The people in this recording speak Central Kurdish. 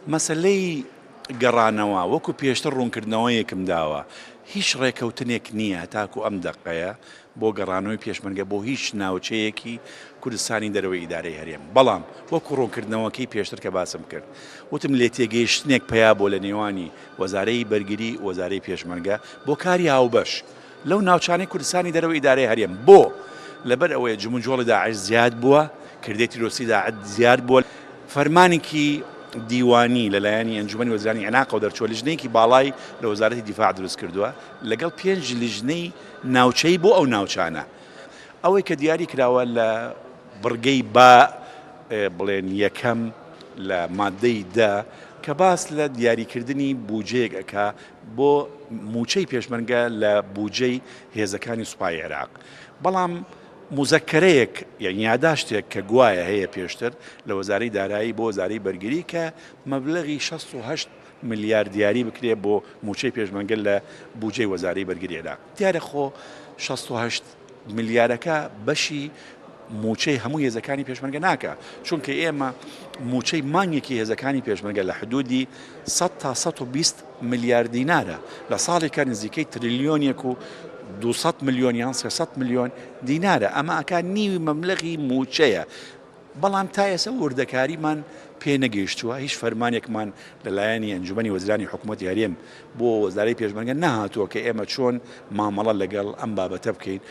مەسەلەی گەڕانەوە وەکو پێشتر ڕوونکردنەوەیەکم داوە هیچ ڕێکەوتنێک نییە هەتاکو ئەم دەقەیە بۆ گەڕانەوەی پێشمەرگە بۆ هیچ ناوچەیەکی کوردستانی دەرەوەی ئیدارەی هەرێم بەڵام وەکو ڕوونکردنەوەکەی پێشتر کە باسم کرد وتم لێتێگەیشتنێک پەیا بۆ لە نێوانی وەزارەی بەرگری وەزارەی پێشمەرگە بۆ کاری هاوبەش لەو ناوچانەی کوردستانی دەرەوەی ئیدارەی هەرێم. بۆ؟ لەبەر ئەوەیە جموجۆڵی داعش زیاد بووە، کردەی تیرۆریستی داعش زیاد بووە. فەرمانێکی دیوانی لەلایەنی ئەنجومەنی وەزیرانی عێراقەوە دەرچووە، لیژنەیەکی باڵای لە وەزارەتی دیفاع دروست کردووە لەگەڵ پێنج لیژنەی ناوچەیی بۆ ئەو ناوچانە. ئەوەی کە دیاری کراوە لە بڕگەی با بڵێن یەکەم لە مادەی دە کە باس لە دیاریکردنی بوجەیەک ئەکا بۆ مووچەی پێشمەرگە لە بوجەی هێزەکانی سوپای عێراق، بەڵام موزەکەرەیەک یان یاداشتێک کە گوایە هەیە پێشتر لە وەزارەی دارایی بۆ وەزارەی بەرگری کە مەبلەغی 68 ملیار دیاری بکرێت بۆ مووچەی پێشمەرگە لە بوجەی وەزارەی بەرگری عێراق. دیارە خۆ 68 ملیارەکە بەشی مووچەی هەموو هێزەکانی پێشمەرگە ناکا، چونکە ئێمە مووچەی مانگێکی هێزەکانی پێشمەرگە لە حدودی 100 تا 120 ملیار دینارە، لە ساڵێکا نزیکەی تریلیۆنێک و 200 ملیۆن یان 300 ملیۆن دینارە، ئەمە ئەکا نیوی مەبلەغی مووچەیە. بەڵام تا ئێستا وردەکاریمان پێ نەگەیشتووە، هیچ فەرمانێکمان لە لایەنی ئەنجومەنی وەزیرانی حکوومەتی هەرێم بۆ وەزارەی پێشمەرگە نەهاتووە کە ئێمە چۆن مامەڵە لەگەڵ ئەم بابەتە بکەین.